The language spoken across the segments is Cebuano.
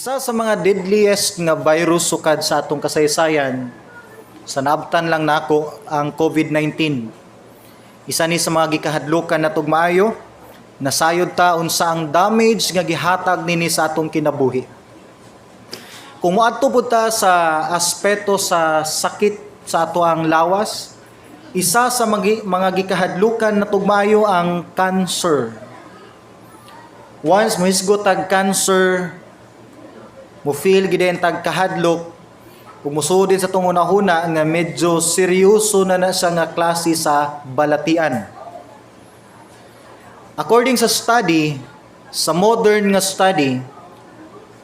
Isa sa mga deadliest nga virus sukad sa atong kasaysayan, sa naabtan lang nako, ang COVID-19. Isa ni sa mga gikahadlukan natog maayo, nasayod ta unsa ang damage nga gihatag nini sa atong kinabuhi. Kung moadto pud ta sa aspeto sa sakit sa ato ang lawas, isa sa mga gikahadlukan natog maayo ang cancer. Once mohisgot tag cancer, mo feel gid tag kahadlok ug mosulod sa atong hunahuna nga medyo seryoso na na siya nga klase sa balatian. According sa study, sa modern nga study,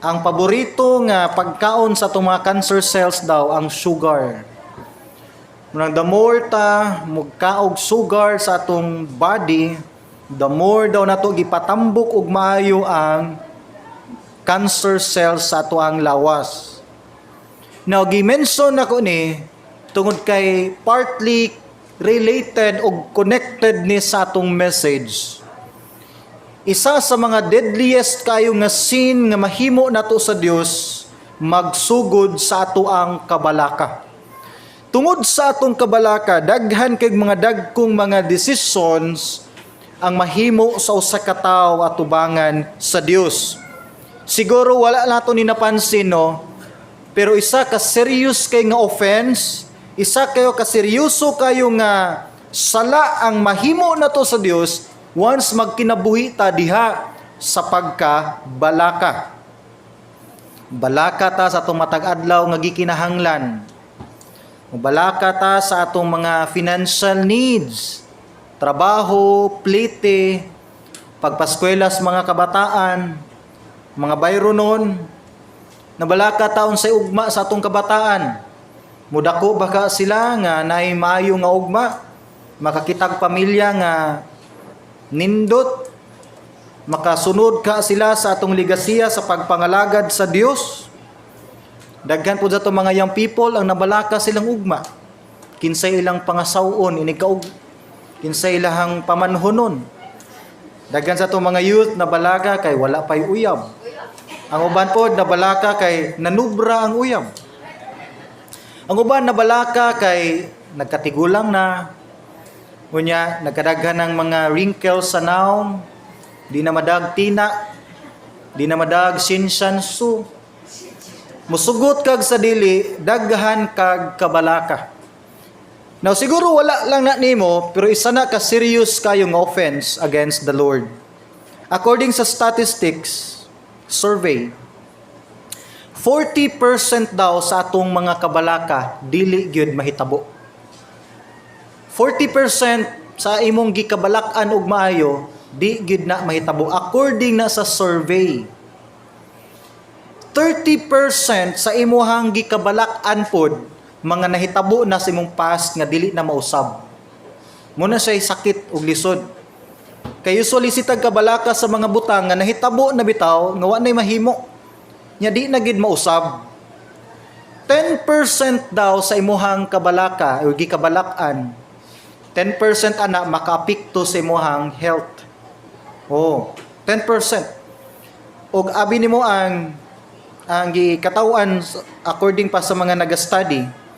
ang paborito nga pagkaon sa atong mga cancer cells daw ang sugar. Murag the more ta mugkaog sugar sa atong body, the more daw nato gipatambok og maayo ang cancer cells sa ato ang lawas. Now, gi-mention nako ni tungod kay partly related o connected ni sa atong message. Isa sa mga deadliest kayo nga sin nga mahimo nato sa Dios, magsugod sa ato ang kabalaka. Tungod sa atong kabalaka, daghan kay mga dagkong mga decisions ang mahimo sa usa ka tawo atubangan sa Dios. Siguro wala nato ni napansin, no, pero isa ka serious kay nga offense, isa kayo ka seryoso kayo nga sala ang mahimo nato sa Dios once magkinabuhi ta diha sa pagkabalaka. Balaka ta sa atong matag adlaw nga gikinahanglan. Balaka ta sa atong mga financial needs, trabaho, plite, pagpaskwela sa mga kabataan, mga bayronon, nabalaka ta unsay ugma sa atong kabataan. Mudako ba ka sila nga naay maayo nga ugma, makakitag pamilya nga nindot, makasunod ka sila sa atong ligasiya sa pagpangalagad sa Dios. Daghan po sa atong mga young people ang nabalaka silang ugma. Kinsay ilang pangasaw-on inig kaug kinsay ilahang pamanhonon. Daghan sa atong mga youth nabalaka kay wala pay uyab. Ang uban pod nabalaka kay nanubra ang uyab. Ang uban nabalaka kay nagkatigulang na. Unya, nagkadaghan ng mga wrinkles sa nawong, di na madag tina, di na madag sinsyansu. Musugot kag sa dili, daghan kag kabalaka. Now siguro wala lang na nimo, pero isa na ka serious kayong offense against the Lord. According sa statistics survey, 40% daw sa atong mga kabalaka dili gyud mahitabo. 40% sa imong gikabalak-an og maayo, di gyud na mahitabo according na sa survey. 30% sa imuhang gikabalak-an pod, mga nahitabo na sa imong past nga dili na mausab. Muna siya sakit ug lisod. Kay usually sitag kabalaka sa mga butang nga nahitabo na bitaw nga wa nay mahimo. Nya di na gid mausab. 10% daw sa imuhang kabalaka o gikabalak-an, 10% ana makaapekto sa imuhang health. Oh, 10%. Og abi nimo ang gikatawan according pa sa mga naga-study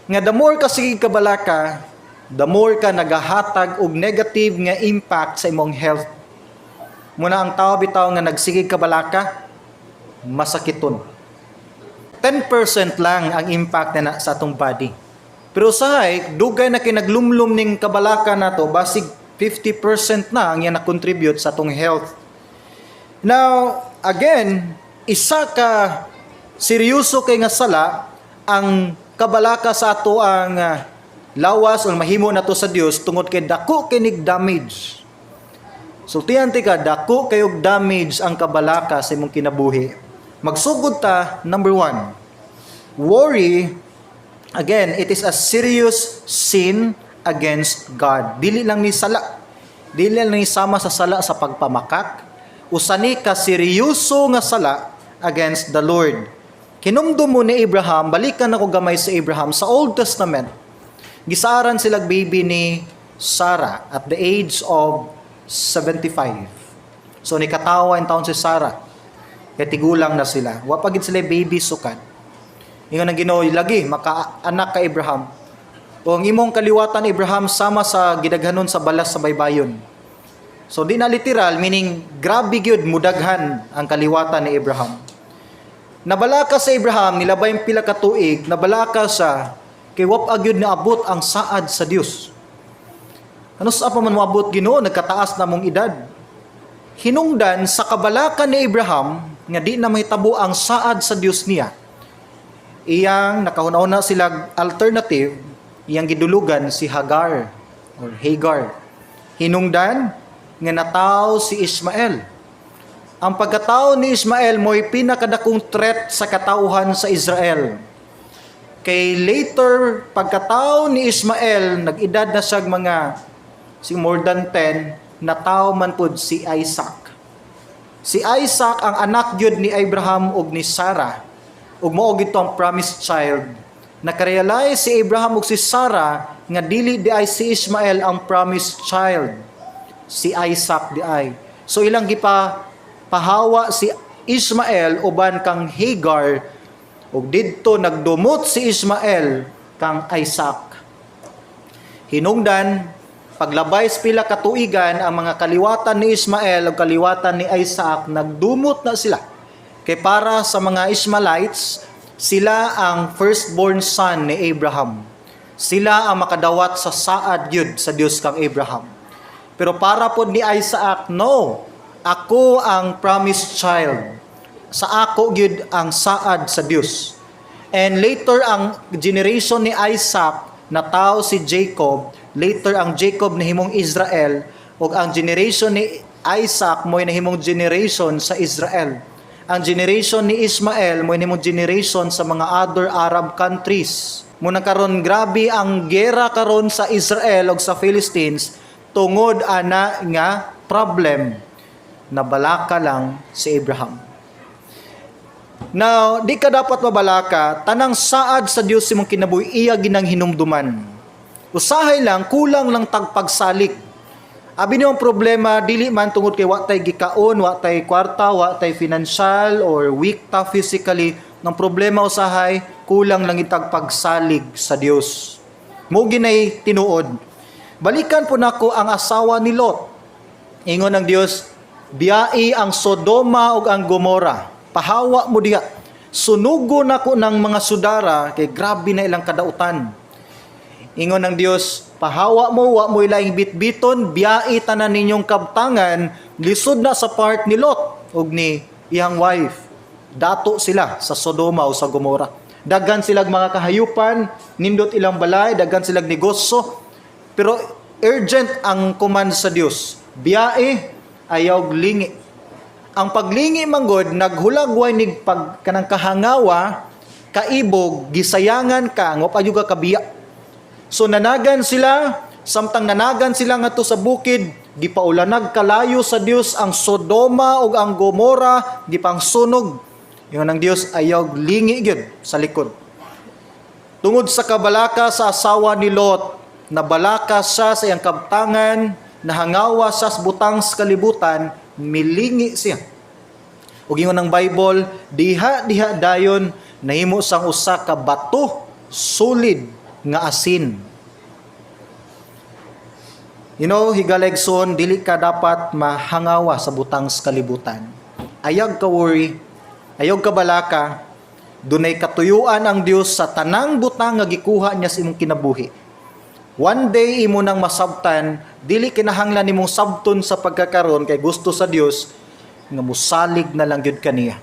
nga the more ka sige kabalaka, the more ka nagahatag og negative nga impact sa imong health. Muna ang tao bitaw nga nagsigig kabalaka, masakiton. 10% lang ang impact na sa atong body. Pero usahay, dugay na kinaglumlum ning kabalaka nato, basig 50% na ang yan na-contribute sa atong health. Now, again, isa ka seryoso kay nga sala ang kabalaka sa ato ang lawas o mahimo nato sa Dios tungod kay dako kinig damage. Sultihan tika, dako kayog damage ang kabalaka sa imong kinabuhi. Magsugod ta, number one, worry, again, it is a serious sin against God. Dili lang ni sala. Dili lang ni sama sa sala sa pagpamakak. Usa ni ka seryoso nga sala against the Lord. Kinumdum mo ni Abraham, balikan ako gamay sa Abraham sa Old Testament. Gisaran sila baby ni Sarah at the age of 75. So nikatawa in taon si Sarah. Kay tigulang na sila. Wa pa gid sila baby sukad. Ingon ang Ginoo, lagi maka-anak ka, Abraham. O ang imong kaliwatan, Abraham, sama sa gidaghanon sa balas sa baybayon. So di na literal, meaning grabe gyud mudaghan ang kaliwatan ni Abraham. Nabalaka sa Abraham, nilabay ang pila ka tuig, nabalaka sa kay wa pa gyud naabot ang saad sa Dios. Ano sa pa man moabot, Ginoo, nagkataas na mong edad? Hinungdan sa kabalaka ni Abraham nga di na mahitabo ang saad sa Dios niya. Iyang nakahuna-huna sila alternative, iyang gidulugan si Hagar or Hagar. Hinungdan nga nataw si Ismael. Ang pagkatao ni Ismael mo'y pinakadakong threat sa katauhan sa Israel. Kay later, pagkatao ni Ismael, nag-edad na siya mga si more than 10, nataw man pud si Isaac. Si Isaac ang anak gyud ni Abraham ug ni Sarah. Ug mao gito ang promised child. Nakarealize si Abraham ug si Sarah nga dili di ay si Ismael ang promised child. Si Isaac di ay. So ilang gipa pahawa si Ismael uban kang Hagar ug didto nagdumot si Ismael kang Isaac. Hinungdan, paglabay sa pila ka tuigan, ang mga kaliwatan ni Ismael ug kaliwatan ni Isaac nagdumot na sila. Kay para sa mga Ishmaelites, sila ang firstborn son ni Abraham. Sila ang makadawat sa saad gyud sa Dios kang Abraham. Pero para pod ni Isaac, no. Ako ang promised child. Sa ako gyud ang saad sa Dios. And later ang generation ni Isaac, nataw si Jacob, later ang Jacob nahimong Israel ug ang generation ni Isaac mo'y nahimong generation sa Israel. Ang generation ni Ismael mo'y nahimong generation sa mga other Arab countries. Muna karon grabe ang gera karon sa Israel ug sa Philistines tungod ana nga problem. Nabalaka lang si Abraham. Now, di ka dapat mabalaka, tanang saad sa Dios imong kinabuhi iya ginang hinumduman. Usahay lang, kulang lang tag pagsalig. Abi niyo ang problema, dili man tungod kay wa tay gikaon, wa tay kwarta, wa tay financial or weak ta physically. Ng problema usahay, kulang lang itag pagsalig sa Dios. Mo ginay tinuod. Balikan po nako ang asawa ni Lot. Ingon ng Dios, biyai ang Sodoma ug ang Gomora. Pahawa mo diha. Sunugo nako ng mga sudara kay grabe na ilang kadautan. Ingon ng Dios, pahawa mo, wa mo ilaing bitbiton, biyai tanan ninyong kabtangan, lisod na sa part ni Lot ug ni iyang wife. Dato sila sa Sodoma o sa Gomora. Daghan silag mga kahayupan, nindot ilang balay, daghan silag negosyo. Pero urgent ang command sa Dios. Biyae, ayaw lingi. Ang paglingi manggod naghulagway nig pag kanang kahangawa, kaibog, gisayangan ka, nga pa ka kabiya. So nanagan sila, samtang nanagan sila ngadto sa bukid, gipaulanag kalayo sa Dios ang Sodoma ug ang Gomora, gipangsunog. Ingon ang Dios, ayaw lingi gyud sa likod. Tungod sa kabalaka sa asawa ni Lot, nabalaka siya sa iyang kabtangan, nahangawa siya sa butang sa kalibutan, milingi siya. Ug ingon ng Bible, diha diha dayon nahimo sang usa ka bato solid nga asin. Higala igsoon, dili ka dapat mahangawa sa butang sa kalibutan. Ayag ka worry, ayog ka balaka, dunay katuyuan ang Dios sa tanang butang nga gikuha niya sa imong kinabuhi. One day imo nang masabtan, dili kinahanglan nimong sabton sa pagkakaron kay gusto sa Dios nga musalig na lang gyud kaniya.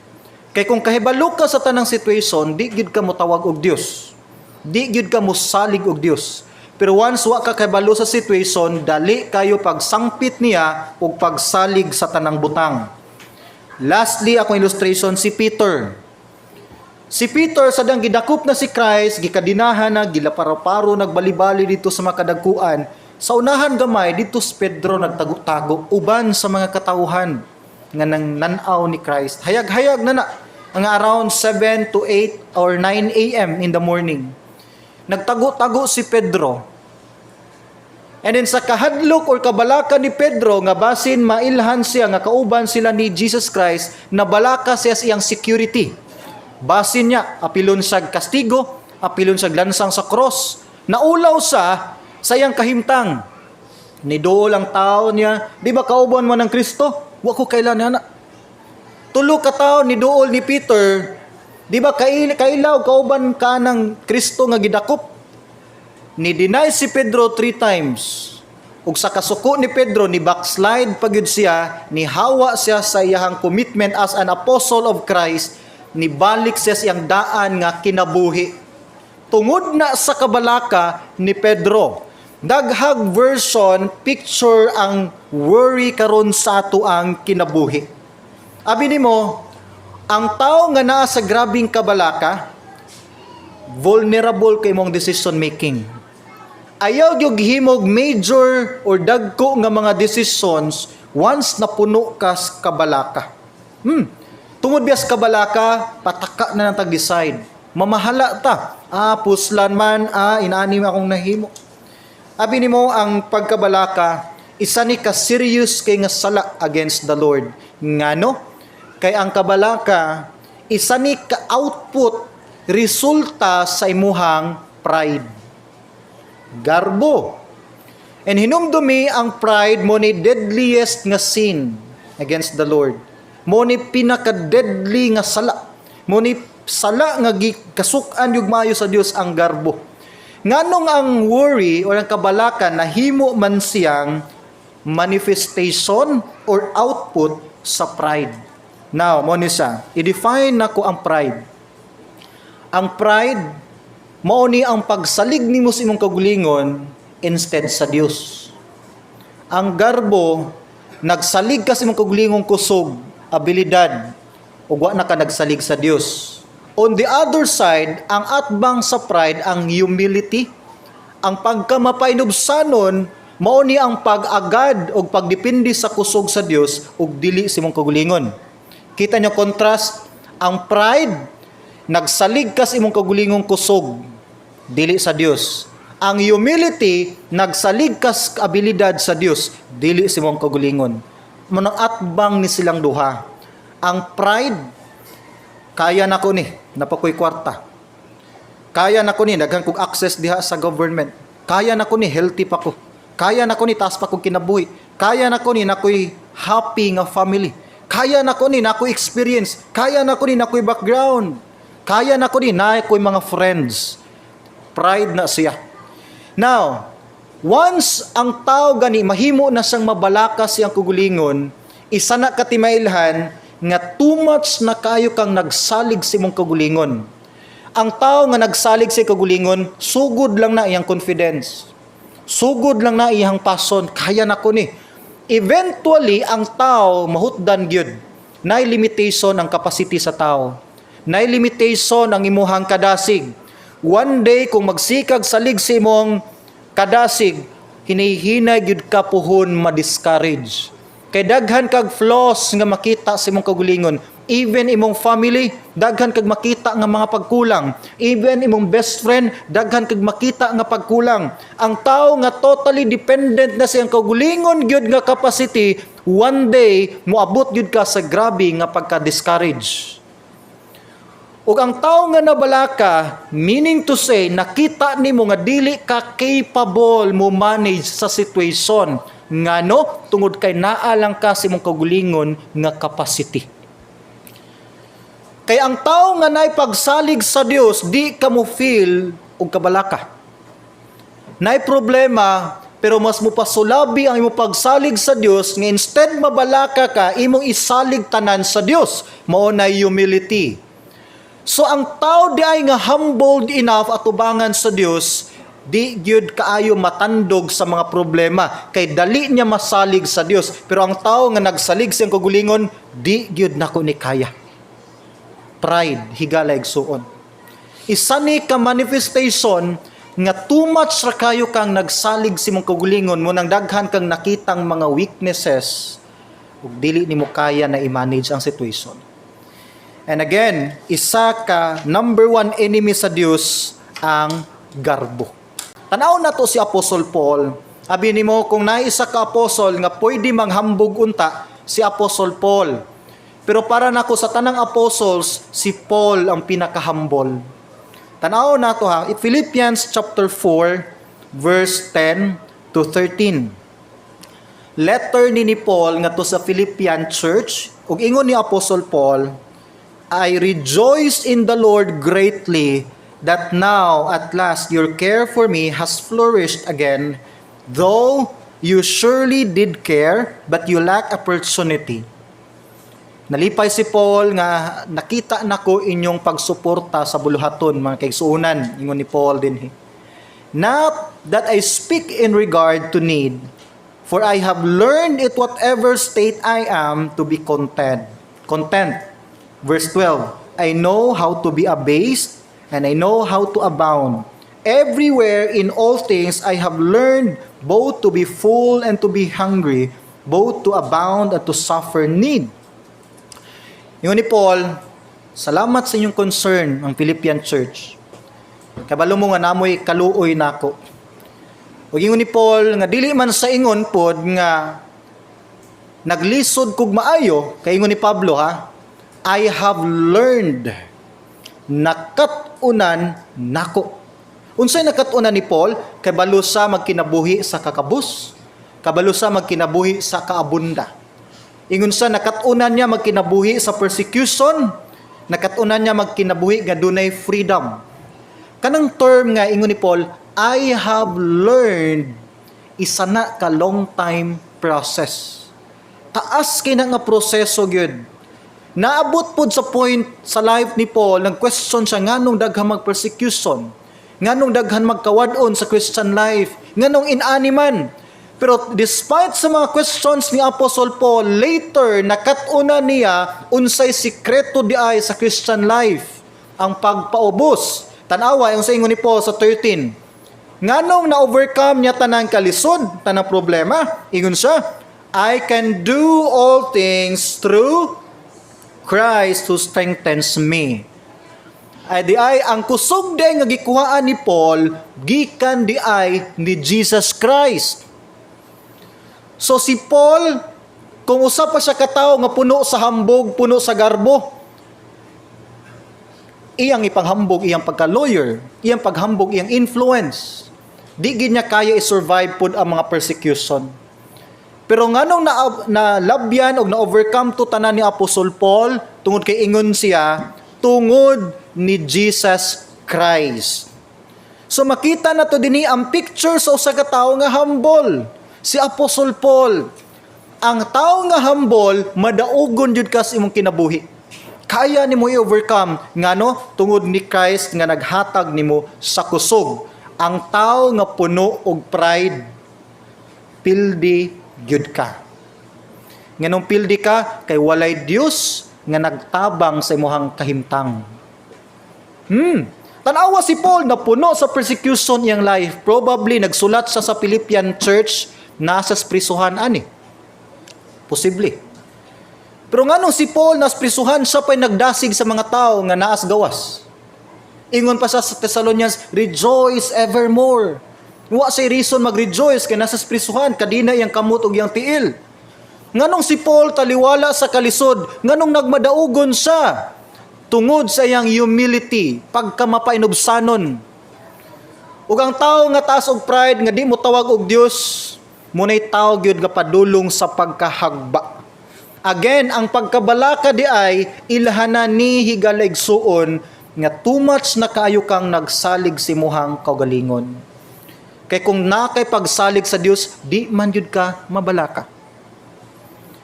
Kay kung kahibalo ka sa tanang situation, di gyud ka motawag og Dios. Di gyud ka musalig og Dios. Pero once wa ka kahibalo sa situation, dali kayo pagsangpit niya ug pagsalig sa tanang butang. Lastly, akong illustration si Peter. Si Peter sa dang gidakop na si Christ, gikadinahan na, gilaparo-paro, nagbalibali dito sa mga kadagkuan. Sa unahan gamay, dito si Pedro nagtago-tago uban sa mga katawhan nga nang nan-aw ni Christ. Hayag-hayag na na, mga around 7 to 8 or 9 a.m. in the morning. Nagtago-tago si Pedro. And then sa kahadlok or kabalaka ni Pedro nga basin mailhan siya nga kauban sila ni Jesus Christ, nabalaka siya sa iyang security. Basin niya, apilon sa kastigo, apilon sa lansang sa cross. Naulaw sa iyang kahimtang. Niduol ang tao niya, "Di ba kauban mo ng Kristo?" "Wa ko kaila ana." Tulo ka tao niduol ni Peter, "Di ba kailaw kauban ka ng Kristo nga gidakop?" Ni-deny si Pedro three times. Ug sa kasuko ni Pedro, ni backslide pa gyud siya, ni hawa siya sa iyahang commitment as an apostle of Christ, ni balik siya sa iyang daan nga kinabuhi. Tungod na sa kabalaka ni Pedro. Daghag version picture ang worry karon sa ato ang kinabuhi. Abi nimo, ang tao nga naa sa grabing kabalaka, vulnerable kay mong decision making. Ayaw gyud himog major or dagko nga mga decisions once napuno ka sa kabalaka. Tungod biya sa kabalaka, pataka na nang tag-decide. Mamahala ta. Ah, puslan man, ah, inaani akong nahimo. Abi nimo, ang pagkabalaka, isa ni ka serious kay nga sala against the Lord. Ngano? Kay ang kabalaka, isa ni ka output, resulta sa imuhang pride. Garbo. And hinumdumi, ang pride mao ni deadliest nga sin against the Lord. Mao ni pinaka-deadly nga sala. Mao ni sala nga gikasuk-an yung maayo sa Dios, ang garbo. Nganong ang worry or ang kabalakan nahimo man siyang manifestation or output sa pride? Now, mao ni siya. I-define nako ang pride. Ang pride, mao ni ang pagsalig nimo sa imong kagulingon instead sa Dios. Ang garbo, nagsalig ka sa imong kagulingong kusog, abilidad, ug wa na ka nagsalig sa Dios. On the other side, ang atbang sa pride, ang humility, ang pagkamapainubsanon, mao ni ang pag-agad og pagdepende sa kusog sa Dios ug dili sa imong kagulingon. Kita niyo contrast? Ang pride, nagsalig ka sa imong kagulingong kusog, dili sa Dios. Ang humility, nagsalig ka sa abilidad sa Dios, dili sa imong kagulingon. Manang atbang ni silang duha. Ang pride, "Kaya nako ni, naa pa ko'y kwarta. Kaya nako ni, daghan kog access diha sa government. Kaya nako ni, healthy pa ko. Kaya nako ni, taas pa kog kinabuhi. Kaya nako ni, nakoy happy nga family. Kaya nako ni, nakoy experience. Kaya nako ni, nakoy background. Kaya nako ni, nakoy mga friends." Pride na siya. Now, once ang tao gani mahimo na siyang mabalaka siyang kugulingon, isa na katimailhan nga too much na kayo kang nagsalig sa imong kagulingon. Ang tao nga nagsalig sa kagulingon, sugod lang na iyang confidence. Sugod lang na iyang passion. "Kaya na ko ni." Eventually, ang tao mahutdan gyud. Nay limitation ang capacity sa tao. Nay limitation ang imuhang kadasig. One day, kung magsikag salig sa imong kadasig, hinihinay gyud ka puhon ma-discourage. Kay daghan kag flaws nga makita sa imong kagulingon. Even imong family, daghan kag makita nga mga pagkulang. Even imong best friend, daghan kag makita nga pagkulang. Ang tao nga totally dependent na siyang kagulingon gyud nga capacity, one day moabot gyud ka sa grabe nga pagka-discourage. Ug ang tao nga nabalaka, meaning to say, nakita nimo nga dili ka capable mo manage sa situation. Ngano? Tungod kay naa lang ka sa imong kagulingon nga capacity. Kay ang tao nga naay pagsalig sa Dios, di ka mo feel og kabalaka. Naay problema, pero mas mopasulabi ang imong pagsalig sa Dios nga instead mabalaka ka, imong isalig tanan sa Dios. Mao na humility. So ang tao di ay nga humbled enough atubangan sa Dios, di gyud kaayo matandog sa mga problema kay dali niya masalig sa Dios. Pero ang tao nga nagsalig sa iyang kagulingon, "Di gyud nako ni kaya." Pride, higala, igsuon. Isa ni ka manifestation nga too much ra kayo kang nagsalig sa imong kagulingon mo nang daghan kang nakitang mga weaknesses ug dili nimo kaya na i-manage ang situation. And again, isa ka number one enemy sa Dios ang garbo. Tanaw na to si Apostle Paul. Abi nimo, kung naay isa ka apostol nga pwede manghambog unta, si Apostle Paul. Pero para nako, sa tanang apostles, si Paul ang pinakahambol. Tanaw nato ha, Philippians chapter 4 verse 10 to 13. Letter ni Paul ngadto sa Philippian Church, ug ingon ni Apostle Paul, "I rejoice in the Lord greatly that now at last your care for me has flourished again, though you surely did care, but you lack opportunity." Nalipay si Paul nga nakita nako inyong pagsuporta sa buluhaton, mga kaigsuonan, ingon ni Paul dinhi. "Not that I speak in regard to need, for I have learned in whatever state I am to be content." Content. Verse 12, "I know how to be abased and I know how to abound. Everywhere in all things I have learned both to be full and to be hungry, both to abound and to suffer need." Ingon ni Paul, salamat sa inyong concern, ang Philippian Church. Kabalo mo nga naa moy kaluoy nako. Ug ingon ni Paul nga dili man sa ingon pod nga naglisod kog maayo, kay ingon ni Pablo ha, "I have learned," nakat-unan nako. Unsay nakat-unan ni Paul? Kabalo sa magkinabuhi sa kakabus. Kabalo sa magkinabuhi sa kaabunda. Ingon sa nakat-unan niya magkinabuhi sa persecution, nakat-unan niya magkinabuhi nga dunay freedom. Kanang term nga ingon ni Paul, "I have learned," isa na ka long time process. Taas kay na nga proseso gyud. Naabot pod sa point sa life ni Paul, nag-question siya nganong daghan mag-persecution, nganong daghan magkawad-on sa Christian life, nganong inani man. Pero despite sa mga questions ni Apostle Paul, later nakat-unan niya unsay sikreto di ay sa Christian life, ang pagpaubos. Tanawa yung sa ingon ni Paul sa 13. Nganong na-overcome niya tanang kalisod, tanang problema? Ingon siya, "I can do all things through Christ who strengthens me." Ay di ay ang kusog di nga gikuhaan ni Paul gikan di ay ni Jesus Christ. So si Paul, kung usa pa siya katawo nga puno sa hambog, puno sa garbo, iyang ipanghambog iyang pagka-lawyer, iyang paghambog iyang influence. Di gid niya kaya i-survive pud ang mga persecution. Pero nganong na nalabyan og na-overcome to tanan ni Apostle Paul, tungod kay ingon siya, tungod ni Jesus Christ. So makita na to dinhi ang picture sa usa ka tawo nga humble, si Apostle Paul. Ang tao nga humble, madaugon jud ka sa imong kinabuhi. Kaya nimo i-overcome ngano? Tungod ni Christ nga naghatag nimo sa kusog. Ang tao nga puno og pride, pildi gyud ka. Nganong pildi ka? Kay walay Dios nga nagtabang sa imong kahimtang. Tanawa si Paul na puno sa persecution iyang life. Probably nagsulat siya sa Philippian Church, nasa prisuhan ani. Posible. Pero nganong si Paul nas prisuhan, siya pa'y nagdasig sa mga tao nga naas gawas? Ingon pa siya sa Thessalonians, "Rejoice evermore." Wa say reason mag-rejoice kay nasa prisuhan, kadina iyang kamot ug iyang tiil. Nganong si Paul taliwala sa kalisod, nganong nagmadaugon siya? Tungod sa iyang humility, pagkamapainubsanon. Ug ang tao nga taas og pride, nga di mo tawag og Dios, muna'y tao gyud nga padulong sa pagkahagba. Again, ang pagkabalaka di ay ilahana ni higala, igsuon, nga too much na kaayo kang nagsalig sa imuhang kaugalingon. Kay kung na kay pagsalig sa Dios, di man gyud ka mabalaka.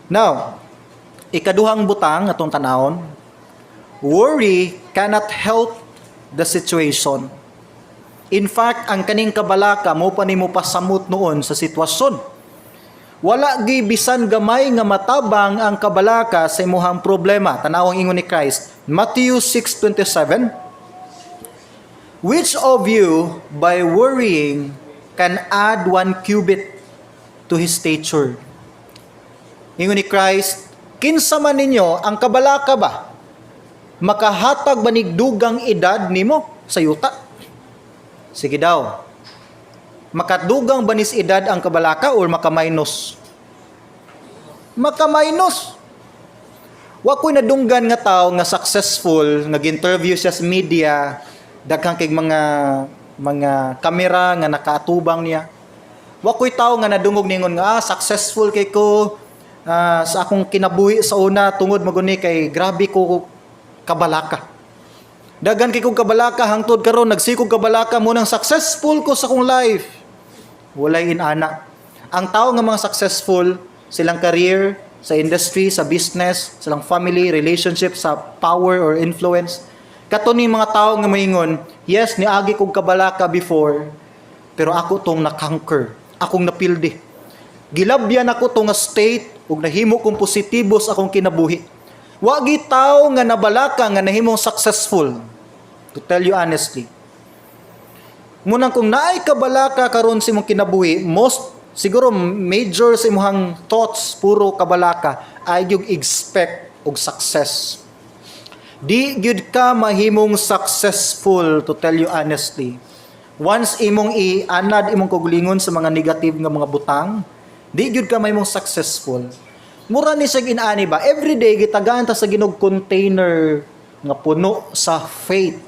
Now, ikaduhang butang atong tanawon, worry cannot help the situation. In fact, ang kaning kabalaka mo pa nimo pasamot noon sa sitwasyon. Wala gi bisan gamay nga matabang ang kabalaka sa imuhang problema. Tanawang ingon ni Christ. Matthew 6:27. "Which of you by worrying can add 1 cubit to his stature?" Ingon ni Christ, kinsa man ninyo ang kabalaka ba? Makahatag ba nig dugang edad nimo sa yuta? Sige daw. Makadugang ba nis edad ang kabalaka or maka-minus? Maka-minus. Wa ko'y nadunggan nga tao nga successful, nga interview siya sa media, daghang kay mga kamera nga nakaatubang niya. Wa ko'y tao nga nadungog ningon nga, "Ah, successful kay ko sa akong kinabuhi sa una tungod maguni kay grabe ko kabalaka. Daghan kay kong kabalaka hangtod karon nagsikog kabalaka mo nang successful ko sa akong life." Walay inana. Ang tao nga mga successful silang career, sa industry, sa business, silang family, relationship, sa power or influence. Kato ni mga tao nga moingon, "Yes, niagi kog kabalaka before, pero ako tong na-conquer, akong napildi. Gilabyan ako tong nga state ug nahimo kong positibo sa akong kinabuhi." Wa gi tao nga nabalaka nga nahimong successful. To tell you honestly. Munang kung naay kabalaka karon sa imong kinabuhi, most siguro major sa imong thoughts puro kabalaka, ay yung expect og success. Di gyud ka mahimong successful, to tell you honestly. Once imong i-anad imong kaugalingon sa mga negative nga mga butang, di gyud ka mahimong successful. Mura ni siya inaani ba? Every day gitagaan ta sa Ginoo container nga puno sa faith.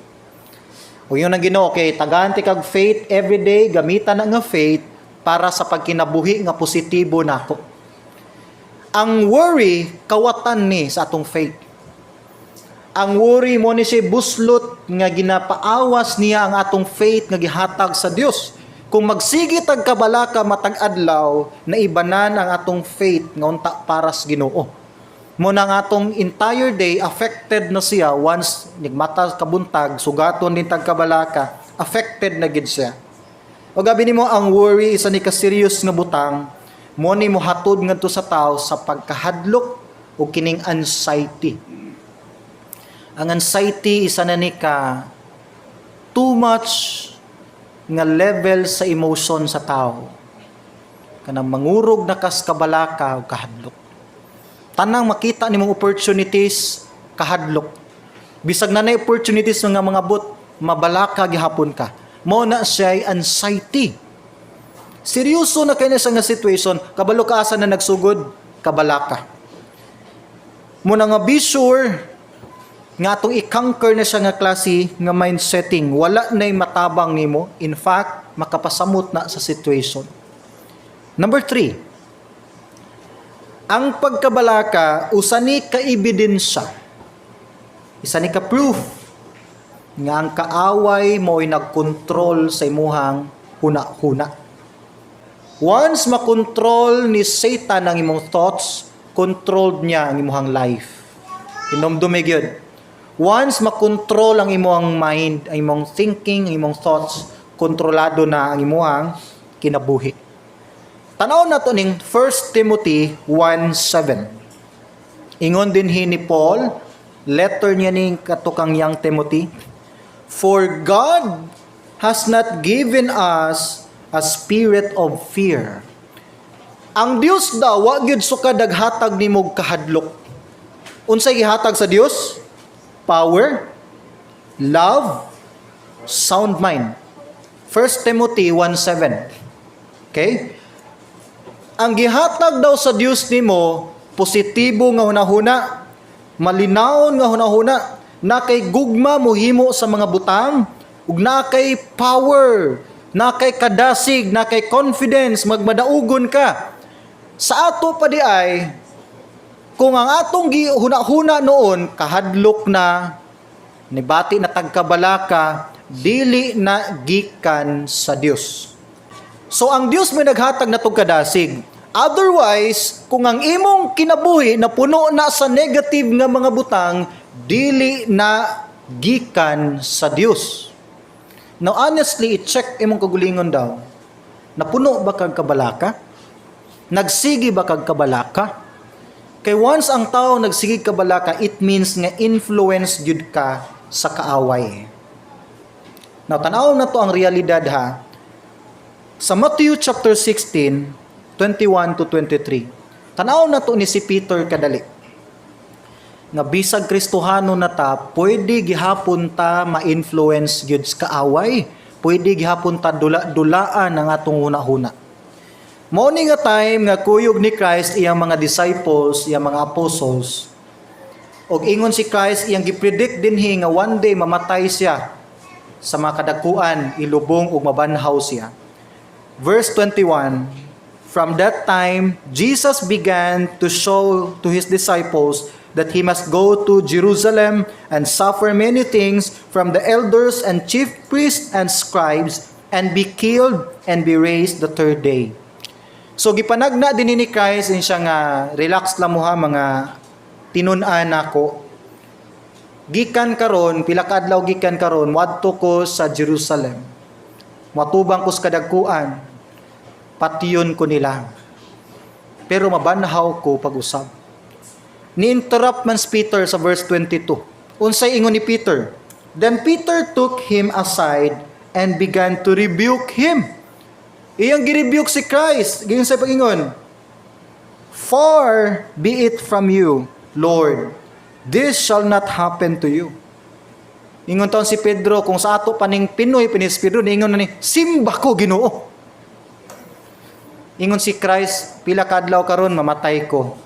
O yun ang Ginoo, okay, tagaan ti kag faith every day, gamitan na nga faith para sa pagkinabuhi nga positibo nako. Ang worry, kawatan ni sa atong faith. Ang worry mo ni siya buslot nga ginapaawas niya ang atong faith nga gihatag sa Dios. Kung magsige tag kabalaka matag adlaw, naibanan ang atong faith nga unta para sa Ginoo. Mo na ang atong entire day affected na siya. Once nigmata kabuntag, sugaton din tag kabalaka, affected na gid siya. O gabi nimo, ang worry isa ni ka serious nga butang mo ni mohatod ngadto sa tao sa pagkahadlok o kining anxiety. Ang anxiety, isa na ni ka too much nga level sa emotion sa tao. Kanang mangurog na kas kabalaka o kahadlok. Tanang makita nimong opportunities, kahadlok. Bisag na opportunities nga mga but, mabalaka gihapon ka. Mo na siya anxiety. Seryoso na kay na siya nga situation, kabalo ka asa na nagsugod, kabalaka. Mo na nga be sure nga atong i-conquer na siya nga klase nga mind setting. Wala na'y matabang nimo. In fact, makapasamot na sa situation. Number 3, ang pagkabalaka, usa ni ka ebidensya. Isa ni ka proof nga ang kaaway mo'y nagkontrol sa imuhang huna-huna. Once makontrol ni Satan ang imong thoughts, controlled niya ang imuhang life. Inomdumi gyud. Once makontrol ang imong mind, ang imong thinking, ang imong thoughts, kontrolado na ang imuhang kinabuhi. Tanaw na to ning 1 Timothy 1:7. Ingon din hi ni Paul, letter niya ning katukang yang Timothy, "For God has not given us a spirit of fear." Ang Dios daw wa gyud suka daghatag nimo kahadlok. Unsay gihatag sa Dios? Power, love, sound mind. 1 Timothy 1:7. Okay? Ang gihatag daw sa Dios nimo, positibo nga hunahuna, malinawon nga hunahuna, na kay gugma mohimo sa mga butang, ug na kay power, na kay kadasig, na kay confidence, magmadaugon ka. Sa ato pa di ay, kung ang atong gihuna-huna noon, kahadlok na, nibati na tagkabalaka, dili na gikan sa Dios. So ang Dios may naghatag na kadasig. Otherwise, kung ang imong kinabuhi na puno na sa negative nga mga butang, dili na gikan sa Dios. Now honestly, i-check imong kagulingon daw. Napuno ba kag kabalaka? Nagsigi ba kag kabalaka? Kay once ang tao nagsige kabalaka, it means nga influence gyud ka sa kaaway. Now, tanaw na to ang realidad ha. Sa Matthew chapter 16, 21 to 23. Tanaw na to ni si Peter kadali. Nga bisag Kristohano na ta, pwede gihapon ta ma-influence gyud sa kaaway. Pwede gihapon ta dula-dulaan ang atong huna-huna. Mao ni nga time nga kuyog ni Christ iyang mga disciples, iyang mga apostles. Og ingon si Christ, iyang gipredict dinhi nga one day mamatay siya sa mga kadakuan, ilubong ug mabanhaw siya. Verse 21, "From that time, Jesus began to show to his disciples that he must go to Jerusalem and suffer many things from the elders and chief priests and scribes and be killed and be raised the third day." So gipanagna din ni Christ in siya nga, "Relax lang mo ha, mga tinun-an nako. Gikan karon, pila ka adlaw gikan karon, wadto ko sa Jerusalem. Matubang ko sa kadagkuan. Patyon ko nila. Pero mabanhaw ko pag-usab." Ni-interrupt man si Peter sa verse 22. Unsay ingon ni Peter? "Then Peter took him aside and began to rebuke him." Iyang gi-rebuke si Christ. Giyon sa pag-ingon, "Far be it from you, Lord. This shall not happen to you." Ingon taon si Pedro, kung sa ato paning Pinoy, pinis Pedro, niingon na ni, "Simba ko, Ginoo." Ingon si Christ, "Pila kadlaw karon mamatay ko.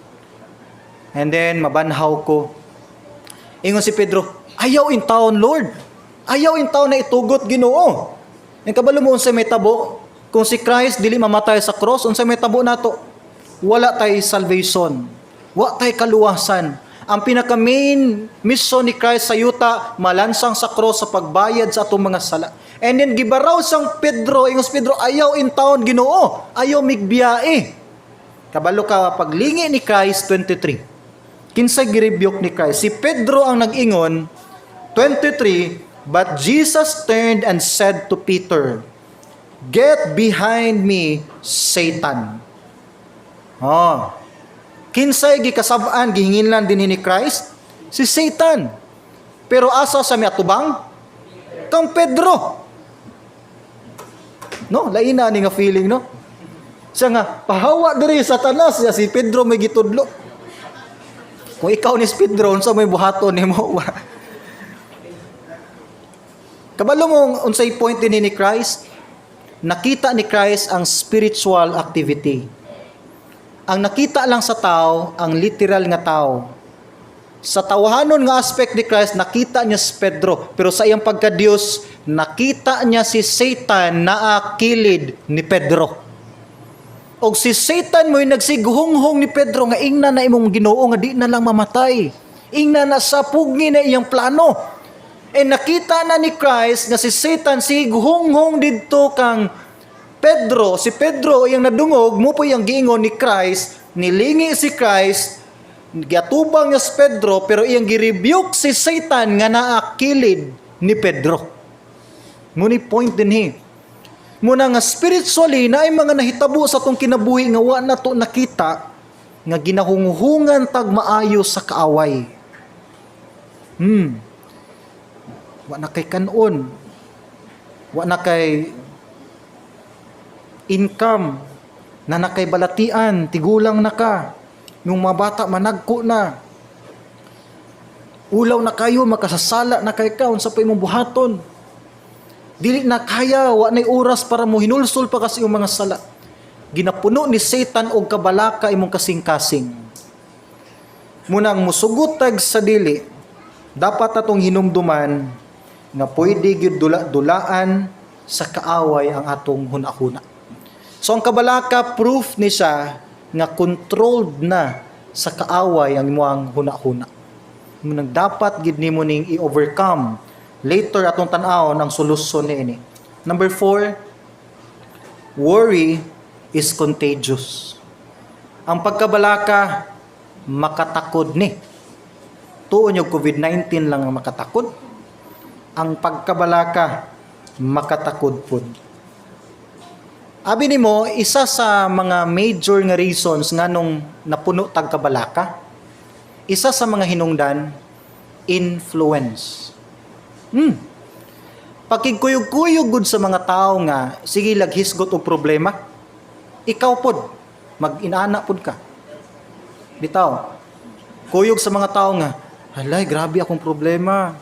And then, mabanhaw ko." Ingon si Pedro, "Ayaw in taon, Lord. Ayaw in taon na itugot, Ginoo." Ang kabalo mo unsay may tabo, kung si Christ dili mamatay sa cross, unsay may tabo nato? Wala tay salvation. Wa tay kaluwasan. Ang pinaka main mission ni Christ sa yuta, malansang sa cross sa pagbayad sa atong mga sala. And then gibaraw sang Pedro, ingon si Pedro, "Ayaw in taon, Ginoo, ayaw migbiyae." Kabalo ka paglingi ni Christ, 23. Kinsay girebuke ni Christ? Si Pedro ang nag-ingon, 23, "But Jesus turned and said to Peter, 'Get behind me, Satan.'" Oh. Kinsay gikasab-an, gihinginlan din ni Christ? Si Satan. Pero asa sa miatubang? Kang Pedro. No, lain na ni nga feeling, no? Siya nga, "Pahawa diri, Satanas," siya si Pedro may gitudlo. Kung ikaw ni si Pedro, unsa may buhaton nimo? Kabalo mo unsay point din ni Christ? Nakita ni Christ ang spiritual activity. Ang nakita lang sa tao, ang literal nga tao. Sa tawahanon nga aspect ni Christ, nakita niya si Pedro. Pero sa iyang pagka-Diyos, nakita niya si Satan na kilid ni Pedro. Og si Satan mo'y nagsighunghong ni Pedro nga ingna na imong Ginoo nga di na lang mamatay. Ingna na sa pugni na iyang plano. E nakita na ni Christ nga si Satan sighunghong didto kang Pedro. Si Pedro iyang nadungog mo po iyang giingon ni Christ, nilingi si Christ, giatubang niya si Pedro, pero iyang girebuke si Satan nga naakilid ni Pedro. Muni point din he. Muna nga spiritually na ay mga nahitabo sa atong kinabuhi nga wa na to nakita nga ginahunghungan tag maayo sa kaaway. Wa na kay kanon. Wa na kay income. Na na kay balatian, tigulang na ka. Yung mga bata managko na. Ulaw na kayo, makasasala na kay ka, unsa pa imong buhaton? Dili na kaya, wa nay oras para mo hinulsol pa kasi yung mga sala. Ginapuno ni Satan og kabalaka imong kasing-kasing. Munang musugot tag sa dili, dapat atong hinumduman nga pwede gyud dula-dulaan sa kaaway ang atong hunahuna. So ang kabalaka, proof ni siya nga controlled na sa kaaway ang imong hunahuna. Munang dapat gid nimo ning i-overcome. Later atong tan-awon ang solusyon niini. Number 4, worry is contagious. Ang pagkabalaka makatakod ni. Tuon yung COVID-19 lang ang makatakod. Ang pagkabalaka makatakod pud. Abi nimo, isa sa mga major nga reasons nganong napuno tag kabalaka, isa sa mga hinungdan, influence. Pakigkuyog-kuyog gud sa mga tao nga sige laghisgot og problema, ikaw pod mag-inana pod ka. Bitaw. Kuyog sa mga tao nga, "Halay, grabe akong problema.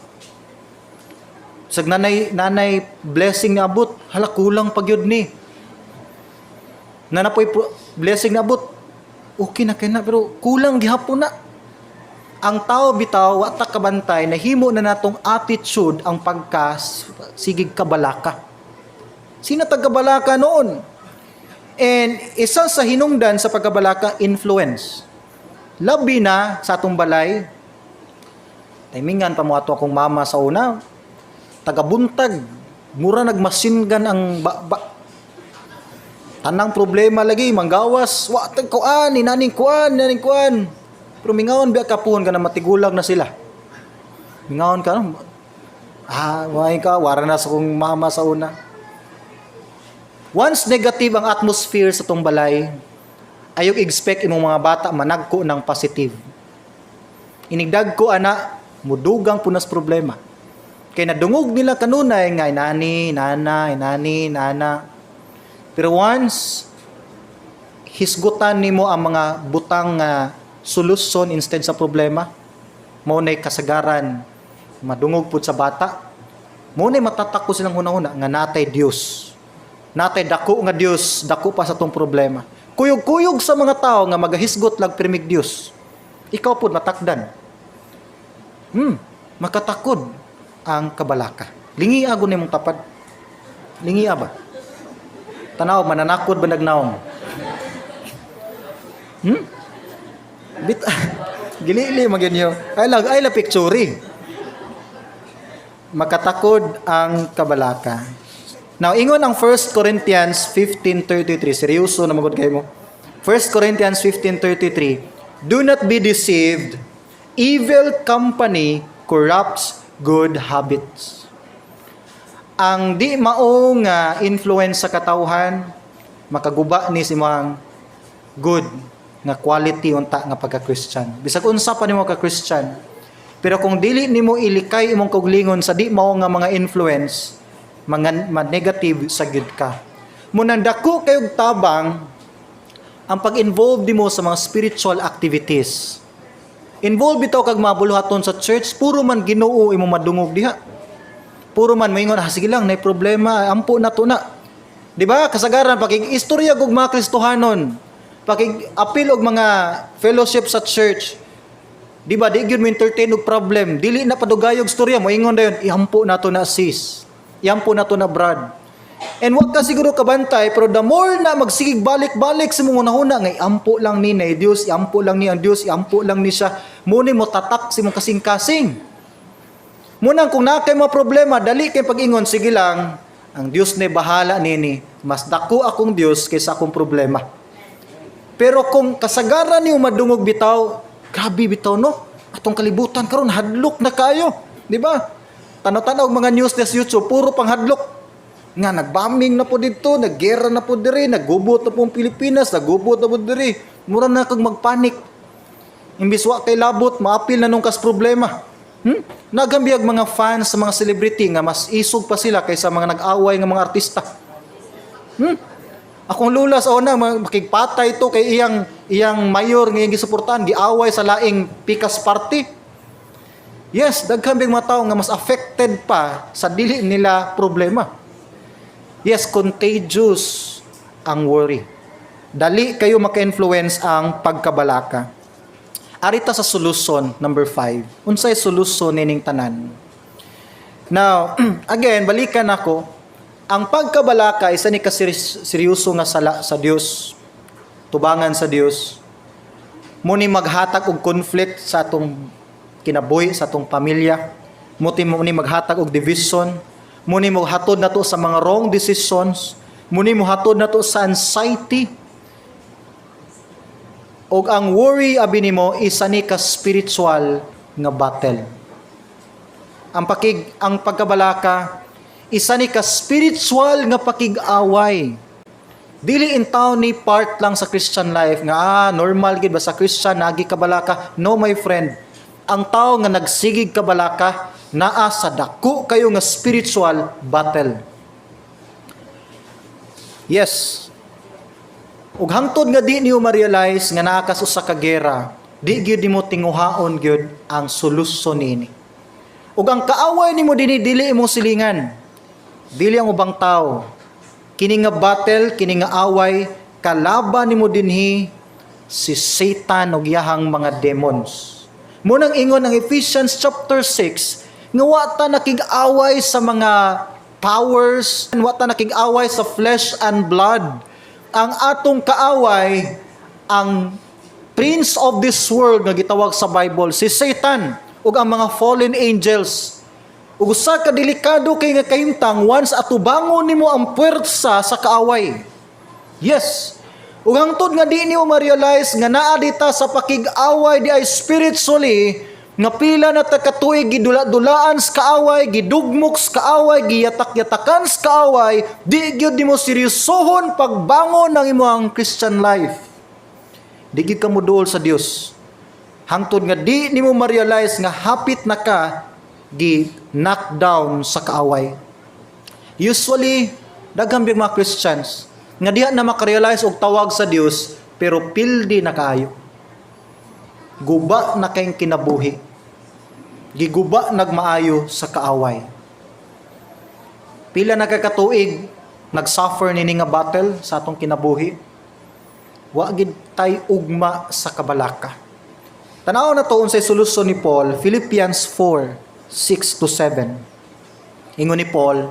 Sag nanay blessing na abot, hala, kulang pa gyud ni. Nana po'y blessing na abot, okay na kay na, pero kulang gihapon na. Ang tao bitaw, wa ta kabantay, nahimo na natong attitude ang pagka sigig kabalaka. Sino tagabalaka noon? And isa sa hinungdan sa pagkabalaka, influence. Labi na sa atong balay, timingan pa mo ato akong mama sa una, tagabuntag, mura nag-machine gun ang ba. Tanang problema lagi, manggawas, wa tag kuan, inaning kuan, inaning kuan. Pero mingaon biya kapuhon ka na matigulag na sila. Mingaon ka, no? Ah, may ka, wara na sa kong mama sa una. Once negative ang atmosphere sa tong balay, ayok expect imong mga bata managko ng positive. Inigdag ko ana, mudugang punas problema. Kay nadungog nila kanunay nga inani, nana, inani, nana. Pero once hisgutan nimo ang mga butang nga solusyon instead sa problema, mao nay kasagaran madungog pud sa bata. Mao nay matatak ko silang hunahuna nga natay Dios. Natay dako nga Dios, dako pa sa tong problema. Kuyog-kuyog sa mga tao nga magahisgot lag pirmig Dios. Ikaw pud matakdan. Makatakod ang kabalaka. Lingi ago nimong tapad. Lingi ba? Tanaw, mananakod ba nagnaong? Bit gilili magyud niyo. Ay lang ay la picture. Makatakod ang kabalaka. Now, ingon ang 1 Corinthians 15:33. Seryoso na magud kayo mo. 1 Corinthians 15:33. "Do not be deceived. Evil company corrupts good habits." Ang di mao nga influence sa katawhan makaguba ni si mga good nga quality unta nga pagka-Christian. Bisag unsa pa nimo ka Christian, pero kung dili nimo ilikay imong kaugalingon sa di mao nga mga influence, mga ma-negative sa gyud ka. Munang dako kayog tabang ang pag-involve nimo sa mga spiritual activities. Involve bitaw kag mga buluhaton sa church, puro man Ginoo imong madungog diha. Puro man moingon, "Ah, sige lang, nay problema, ampo na to na." Di ba? Kasagaran pakig istorya og mga Kristohanon, pakig apil og mga fellowship sa church. Di ba, di gyud mo entertain og problem, dili na padugayog storya, moingon dayon, "Iampo na to na, sis. Iampo na to na, brad." And wag ka siguro kabantay, pero the more na magsigig balik-balik sa mong hunahuna nga iampo lang ni na Dios, iampo lang ni ang Dios, iampo lang ni siya, muni mo tatak sa imong kasing-kasing. Munang kung naa kay mga problema, dali kay pag-ingon, "Sige lang, ang Dios na bahala nini. Mas dako akong Dios kaysa akong problema." Pero kung kasagaran niyo madungog bitaw, grabe bitaw no, atong kalibutan karon hadlok na kayo, di ba? Tanaw-tanaw og mga news sa YouTube, puro pang hadlok. Nga nagbombing na po dito, naggera na po diri, naggubot na po ang Pilipinas, naggubot na po diri. Mura na kag magpanik. Imbis wa kay labot, maapil na nung kas problema. Nagambiyag mga fans sa mga celebrity nga mas isog pa sila kaysa mga nag-away nga mga artista. Akong lula sa una, makigpatay to kay iyang iyang mayor nga iyang gisuportahan, giaway sa laing pikas party. Yes, daghan bing mga tao nga mas affected pa sa dili nila problema. Yes, contagious ang worry. Dali kayo maka-influence ang pagkabalaka. Arita sa solusyon, number 5. Unsay solusyon nining tanan? Now, again, balikan ako. Ang pagkabalaka isa ni ka seryoso nga sala sa Dios. Tubangan sa Dios. Muni maghatag og conflict sa atong kinabuhi, sa atong pamilya. Muni maghatag og division. Muni mohatod nato sa mga wrong decisions. Muni mohatod nato sa anxiety. Og ang worry abi nimo isa ni ka spiritual nga battle. Ang pagkabalaka isa ni ka spiritual nga pakig-away. Dili in town ni part lang sa Christian life nga normal gid ba sa Christian nagi kabalaka. No, my friend. Ang tao nga nagsigig kabalaka naa sa dako kayo nga spiritual battle. Yes. Ug hangtod nga di niyo ma-realize nga naa ka sa usa ka gera, di gyud nimo tinguhaon gyud ang solusyon niini. Ug ang kaaway nimo dinhi, dili imong silingan. Dili ang ubang tao. Kini nga battle, kini nga away, kalaban nimo dinhi si Satan ug iyahang mga demons. Mao nang ingon ang Ephesians chapter 6 nga wa ta nakig-away sa mga powers, wa ta nakig-away sa flesh and blood. Ang atong kaaway, ang prince of this world nga gitawag sa Bible, si Satan ug ang mga fallen angels. Ug usa ka delikado kay nga kahimtang once atubangon nimo ang puwersa sa kaaway. Yes. Ug hangtod nga di nimo ma-realize nga naa dita sa pakig-away di ay spiritually, nga pila na ta katuig gidula-dulaan sa kaaway, gidugmok sa kaaway, giyatak-yatakan sa kaaway, di gyud nimo seryosohon pagbangon ng imong Christian life. Di gyud ka moduol sa Dios. Hangtod nga di nimo ma-realize nga hapit na ka gi knock down sa kaaway. Usually, daghan biyang mga Christians nga diha na makarealize og tawag sa Dios, pero pildi na kaayo. Guba na kayong kinabuhi. Giguba nagmaayo sa kaaway. Pila na kakatuig nag-suffer nini nga battle sa atong kinabuhi. Wa gid tay ugma sa kabalaka. Tanaw na to unsay solusyon ni Paul, Philippians 4:6 to 7. Ingon ni Paul,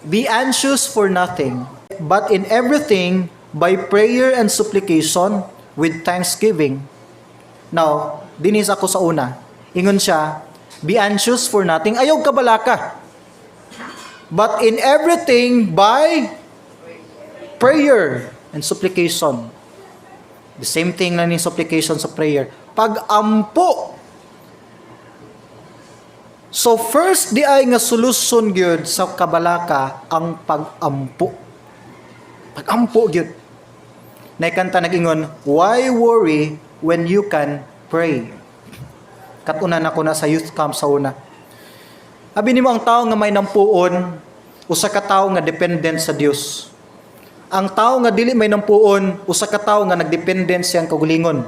"Be anxious for nothing, but in everything, by prayer and supplication, with thanksgiving." Now, dinis ako sa una. Ingon siya, "Be anxious for nothing." Ayaw kabalaka. "But in everything, by prayer and supplication." The same thing lang ni supplication sa prayer. Pag-ampo. So first di ay nga solusyon gyud sa kabalaka ang pag-ampo. Pag-ampo gyud. Naikanta nag-ingon, "Why worry when you can pray?" Katunan ako na sa youth camp sa una. Abi nimo, ang tao nga may nampuon, usa ka tawo nga dependent sa Dios. Ang tao nga dili may nampuon, usa ka tawo nga nagdependent siyang kaugalingon.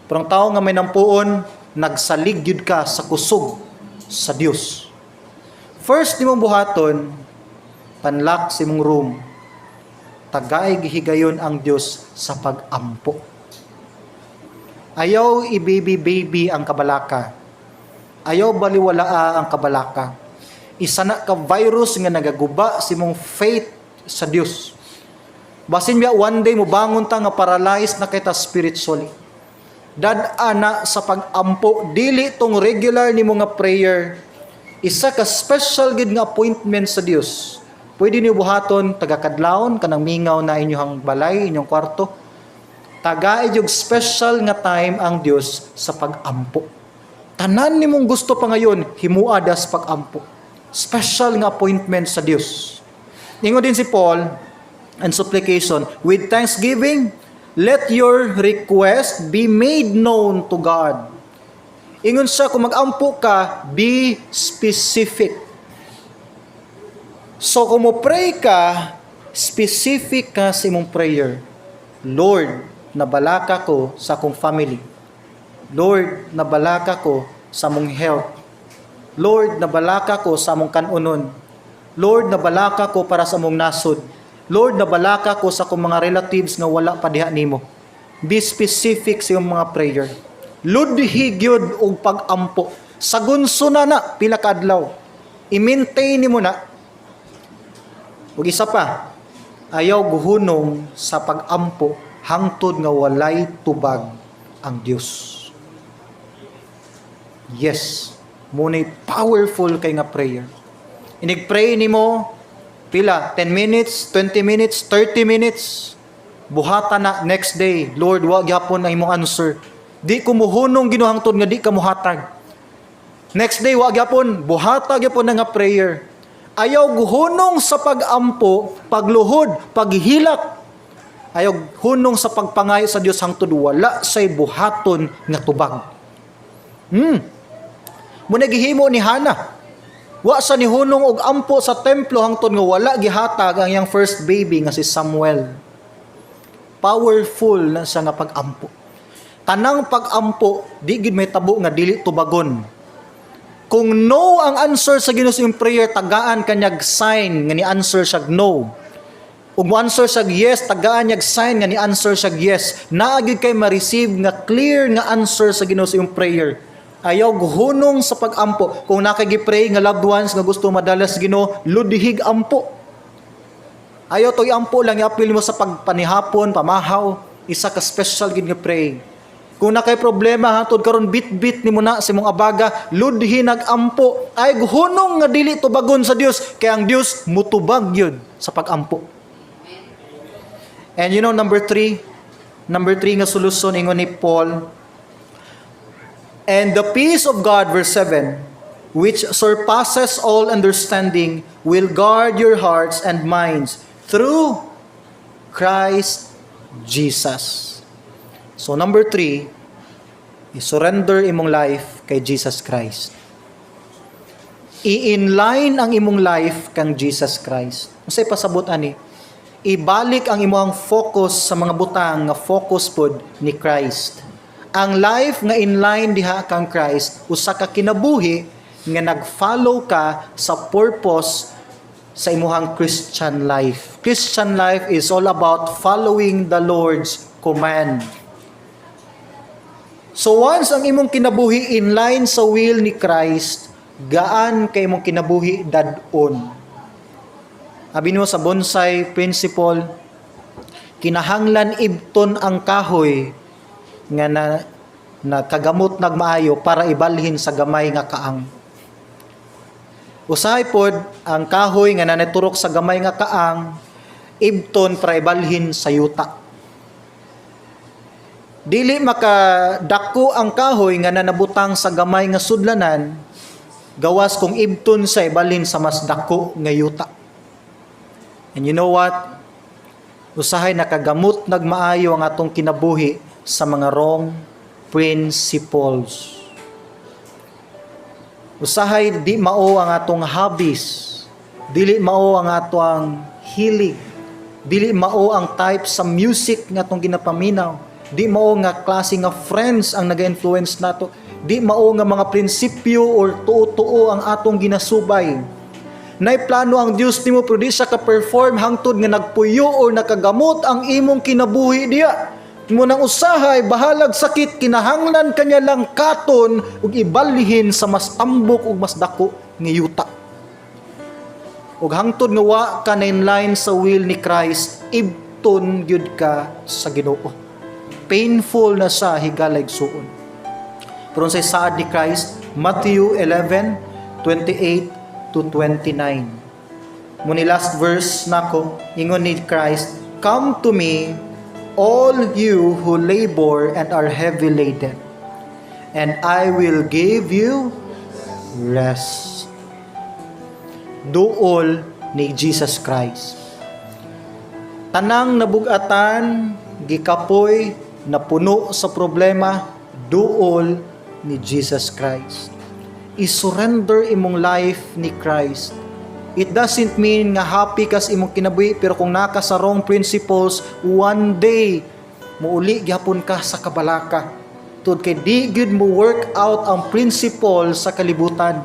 Pero ang tao nga may nampuon, nagsalig gyud ka sa kusog sa Dios. First nimong buhaton, panlock sa imong room. Tagay gihigayon ang Dios sa pag-ampo. Ayaw i-baby-baby ang kabalaka. Ayaw baliwalaa ang kabalaka. Isa na ka virus nga nagaguba sa imong faith sa Dios. Basin biya one day mo bangon ta nga paralyzed na kita spiritually. Dad-a na sa pag-ampo, dili tong regular nimo nga prayer. Isa ka special gid nga appointment sa Dios. Pwede niyo buhaton taga-kadlawon kanang mingaw na inyong balay, inyong kwarto. Tagay yung special nga time ang Dios sa pag-ampo. Tanan nimong gusto pa ngayon, himua das pag-ampo. Special nga appointment sa Dios. Ingon din si Paul, "And supplication with thanksgiving, let your request be made known to God." Ingon siya, kung mag-ampo ka, be specific. So kung mo pray ka, specific ka sa imong prayer. Lord, nabalaka ko sa akong family. Lord, nabalaka ko sa among health. Lord, nabalaka ko sa among kanunon. Lord, nabalaka ko para sa among nasod. Lord, nabalaka ko sa akong mga relatives nga wala pa diha nimo. Be specific sa imong mga prayer. Ludhi gyud og pag-ampo. Sagunso na na pila ka adlaw. I-maintain nimo na. Ug isa pa, ayaw guhunong sa pag-ampo hangtod nga walay tubag ang Dios. Yes, muna'y powerful kay nga prayer. Inig-pray nimo pila, 10 minutes, 20 minutes, 30 minutes. Buhata na next day, "Lord, wa gyapon ang imong answer. Di ko muhunong, Ginoo, hangtod nga di ka muhatag." Next day, wa gyapon, buhata gyapon na nga prayer. Ayaw guhunong sa pag-ampo, pagluhod, paghilak. Ayaw hunong sa pagpangayo sa Dios hangtod wala say buhaton nga tubag. Muna gihimo ni Hana. Wa sa nihunong og ampo sa templo hangtod nga wala gihatag ang iyang first baby nga si Samuel. Powerful na siya nga pag-ampo. Tanang pag-ampo di gid may tabo nga dili tubagon. Kung no ang answer sa Ginoo sa imong prayer, tagaan ka niyag sign nga ni answer siya no. Ug mo answer siya yes, tagaan niyag sign nga ni answer siya yes. Naa gyud kay ma-receive nga clear nga answer sa Ginoo sa imong prayer. Ayaw hunong sa pag-ampo. Kung naa kay gi-pray nga loved ones nga gusto madala sa Ginoo, ludhig ampo. Ayaw to iampo lang, iapil mo sa pagpanihapon, pamahaw, isa ka special gid nga pray. Kung naa kay problema hantod karon bit-bit nimo na sa imong abaga, ludhi nag-ampo. Ay hunong nga dili tubagon sa Dios, kay ang Dios mutubag yun sa pag-ampo. And number three nga solusyon, ingon ni Paul, "And the peace of God," verse 7, "which surpasses all understanding, will guard your hearts and minds through Christ Jesus." So number three, i-surrender imong life kay Jesus Christ. I-inline ang imong life kang Jesus Christ. Unsay pasabot ani? Ibalik ang imong focus sa mga butang nga focus pod ni Christ. Ang life nga inline diha kang Christ, usa ka kinabuhi nga nag-follow ka sa purpose sa imuhang Christian life. Christian life is all about following the Lord's command. So once ang imong kinabuhi in line sa will ni Christ, gaan kay imong kinabuhi dad-on. Abi nimo sa bonsai principle, kinahanglan ibton ang kahoy nga na nakagamot nagmaayo para ibalhin sa gamay nga kaang. Usahay pod ang kahoy nga nanaturok sa gamay nga kaang, ibton para ibalhin sa yuta. Dili makadako ang kahoy nga nanabutang sa gamay nga sudlanan gawas kung ibton sa ibalhin sa mas dako nga yuta. And you know what? Usahay nakagamot nagmaayo ang atong kinabuhi sa mga wrong principles. Usahay di mao ang atong hobbies, dili mao ang atong hilig, dili mao ang type sa music nga atong ginapaminaw, di mao nga klase nga friends ang naga-influence nato, di mao nga mga prinsipyo or tuo-tuo ang atong ginasubay. Nay plano ang Dios nimo pero di siya ka-perform hangtod nga nagpuyo or nakagamot ang imong kinabuhi diya. Mo nang usahay bahalag sakit, kinahanglan kanya lang katon ug ibalhin sa mas tambok ug mas dako nga yuta. Ug hangtod nga wa ka na in line sa will ni Christ, ibton gyud ka sa Ginoo. Painful na sa higala, igsuon. Pero sa saad ni Christ, Matthew 11:28 to 29. Mao ni last verse nako, ingon ni Christ, "Come to me, all you who labor and are heavy laden, and I will give you rest." Duol ni Jesus Christ. Tanang nabugatan, gikapoy, napuno sa problema, duol ni Jesus Christ. I-surrender imong life ni Christ. It doesn't mean nga happy kas imong kinabuhi, pero kung naa ka sa wrong principles, one day muuli gyapon ka sa kabalaka. Tud kay di gyud mo work out ang principle sa kalibutan.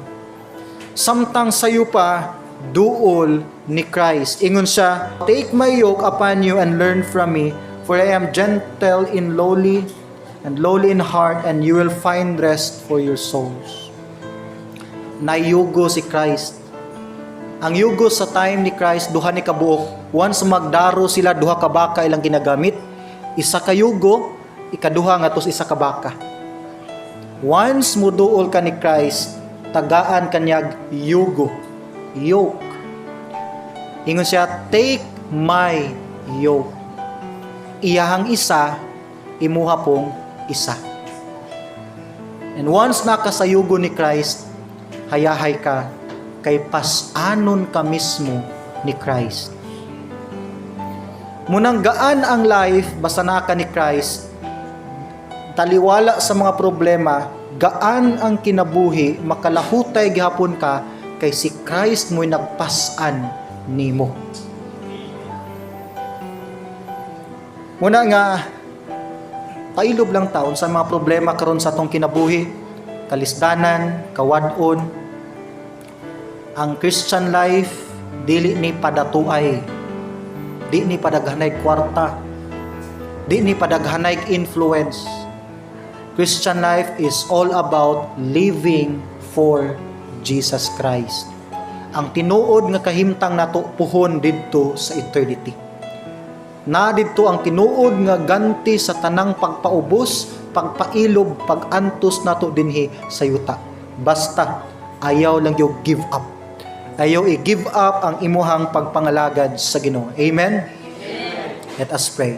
Samtang sayo pa, duol ni Christ. Ingon siya, "Take my yoke upon you and learn from me, for I am gentle in lowly and lowly in heart, and you will find rest for your souls." Nayugo si Christ. Ang yugo sa time ni Christ, duha ni kabuok. Once magdaro sila, duha ka baka ilang ginagamit. Isa ka yugo, ikaduha nga tos isa ka baka. Once muduol ka ni Christ, tagaan kanyag yugo, yoke. Ingon siya, "Take my yoke." Iyahang isa, imuha pong isa. And once nakasayugo ni Christ, hayahay ka, kay pas-anon ka mismo ni Christ. Munang gaan ang life, basta naa ka ni Christ, taliwala sa mga problema, gaan ang kinabuhi, makalahutay gihapon ka, kay si Christ mo'y nagpas-an nimo. Muna nga, pailob lang taon sa mga problema karon sa atong kinabuhi, kalisdanan, kawad-on. Ang Christian life dili ni padatuay. Di ni padaghanay kwarta. Di ni padaghanay influence. Christian life is all about living for Jesus Christ. Ang tinuod nga kahimtang nato puhon didto sa eternity. Na didto ang tinuod nga ganti sa tanang pagpaubos, pagpailob, pagantos nato dinhi sa yuta. Basta ayaw lang yung give up. Ayaw i-give up ang imuhang pagpangalagad sa Ginoo. Amen. Let us pray.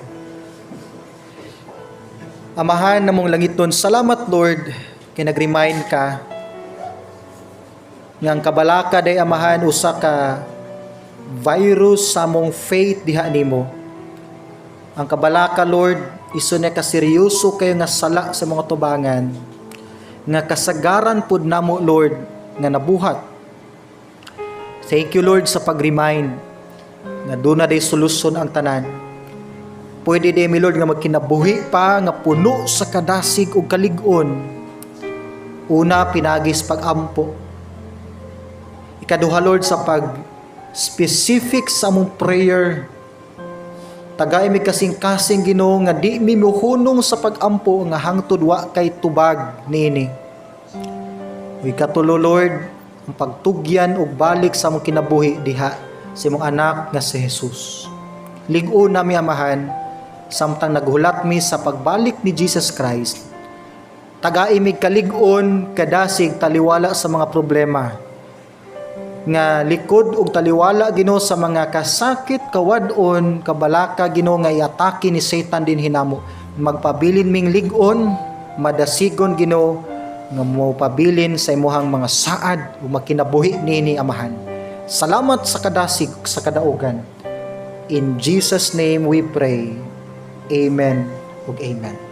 Amahan namong langitnon, salamat, Lord, kay nag-remind ka nga ang kabalaka day, Amahan, usa ka virus sa among faith diha nimo. Ang kabalaka, Lord, iso na ka seryoso kayo nga sala sa mga tubangan nga kasagaran pud namo, Lord, nga nabuhat. Thank you, Lord, sa pag-remind nga duna day solusyon ang tanan. Pwede day mi, Lord, nga magkinabuhi pa nga puno sa kadasig ug kalig-on. Una, pinagis pag-ampo. Ikaduha, Lord, sa pag specific sa among prayer. Tagay mi kasing-kasing, Ginoo, nga di mi muhunong sa pag-ampo nga hangtod wa kay tubag niini. Ug ikatulo, Lord, ang pagtugyan og balik sa among kinabuhi diha sa imong anak nga si Jesus. Lig-on nami, Amahan, samtang naghulat mi sa pagbalik ni Jesus Christ. Tagai mig kalig-on, kadasig, taliwala sa mga problema nga likod og taliwala, Ginoo, sa mga kasakit, kawad-on, kabalaka, Ginoo, nga iatake ni Satan dinhi namo. Magpabilin ming lig-on, madasigon, Ginoo, nga mopabilin sa imuhang mga saad ug makinabuhi nini, Amahan. Salamat sa kadasig, sa kadaugan. In Jesus' name we pray. Amen ug amen.